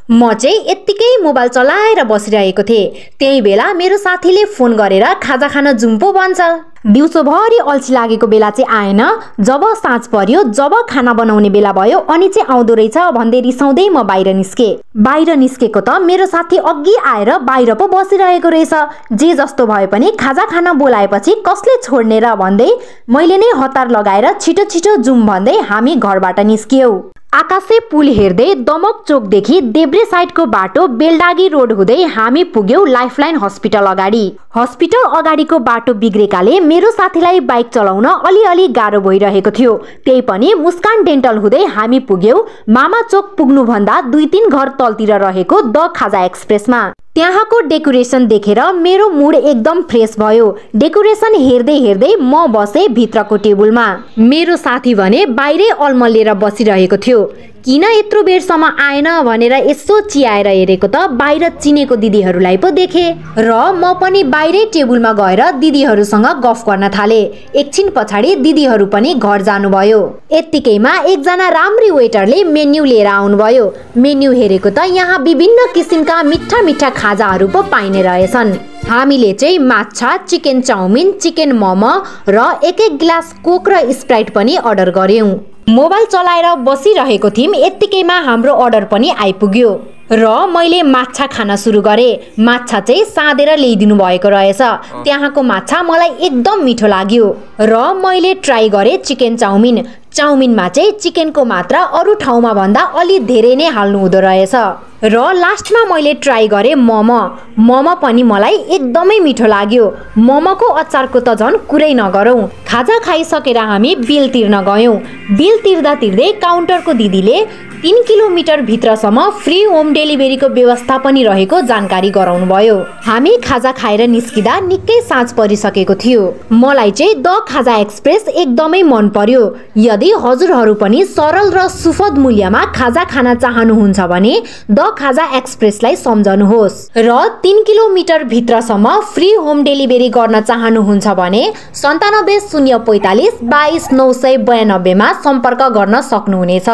म चाहिँ यत्तिकै मोबाइल चलाएर बसिरहेको थिएँ। त्यही बेला मेरो साथीले फोन गरेर खाजा खान जाउँ पो भन्छ। दिउँसोभरि अल्छी लागेको बेला चाहिँ आएन। जब साँझ पर्यो, जब खाना बनाउने बेला भयो अनि चाहिँ आउँदो रहेछ भन्दै रिसाउँदै म बाहिर निस्के। बाहिर निस्केको त मेरो साथी अघि आएर बाहिर पो बसिरहेको रहेछ। जे जस्तो भए पनि खाजा खान बोलाएपछि कसले छोड्ने र भन्दै मैले नै हतार लगाएर छिटो छिटो जाउँ भन्दै हामी घरबाट निस्कियौ। आकाशे पुल हेर्दै दमक चोकदेखि देब्रे साइडको बाटो बेलडागी रोड हुँदै हामी पुग्यौ लाइफलाइन हस्पिटल अगाडि। हस्पिटल अगाडिको बाटो बिग्रेकाले मेरो साथीलाई बाइक चलाउन अलिअलि गाह्रो भइरहेको थियो। त्यही पनि मुस्कान डेन्टल हुँदै हामी पुग्यौ मामा चोक पुग्नुभन्दा 2-3 घर तलतिर रहेको द खाजा एक्सप्रेसमा। त्यहाँको डेकोरेसन देखेर मेरो मुड एकदम फ्रेस भयो। डेकोरेसन हेर्दै हेर्दै म बसे भित्रको टेबलमा। मेरो साथी भने बाहिरै अल्मलिएर बसिरहेको थियो। किन यत्रो बेरसम्म आएन भनेर यसो चियाएर हेरेको त बाहिर चिनेको दिदीहरूलाई पो देखे र म पनि बाहिरै टेबलमा गएर दिदीहरूसँग गफ गर्न थाले। एकछिन पछाडि दिदीहरू पनि घर जानुभयो। यत्तिकैमा एकजना राम्री वेटरले मेन्यु लिएर आउनुभयो। मेन्यु हेरेको त यहाँ विभिन्न किसिमका मिठा मिठा खाजाहरू पो पाइने रहेछन्। हामीले चाहिँ माछा, चिकन चाउमिन, चिकन मोमो र एक गिलास कोक र स्प्राइट पनि अर्डर गर्यौं। मोबाइल चलाएर बसिरहेको थियौं। यत्तिकैमा हाम्रो अर्डर पनि आइपुग्यो र मैले माछा खान सुरु गरेँ। माछा चाहिँ साँदेर ल्याइदिनु भएको रहेछ। त्यहाँको माछा मलाई एकदम मिठो लाग्यो र मैले ट्राई गरेँ चिकन चाउमिन। चाउमिनमा चाहिँ चिकनको मात्रा अरू ठाउँमा भन्दा अलि धेरै नै हाल्नु हुँदो रहेछ र लास्टमा मैले ट्राई गरेँ मोमो। मोमो पनि मलाई एकदमै मिठो लाग्यो। मोमोको अचारको त झन् कुरै नगरौँ। खाजा खाइसकेर हामी बिल तिर्न गयौँ। बिल तिर्दा तिर्दै काउन्टरको दिदीले 3 किलोमिटर भित्रसम्म फ्री होम डेलिभरीको व्यवस्था पनि रहेको जानकारी गराउनु भयो। हामी खाजा खाएर निस्किँदा निकै साँझ परिसकेको थियो। मलाई चाहिँ द खाजा एक्सप्रेस एकदमै मन पर्यो। यदि हजुरहरू पनि सरल र सुपथ मूल्यमा खाजा खान चाहनुहुन्छ भने द खाजा एक्सप्रेसलाई सम्झनुहोस् र 3 किलोमिटर भित्रसम्म फ्री होम डेलिभरी गर्न चाहनुहुन्छ भने 97 045 22 992 मा सम्पर्क गर्न सक्नुहुनेछ।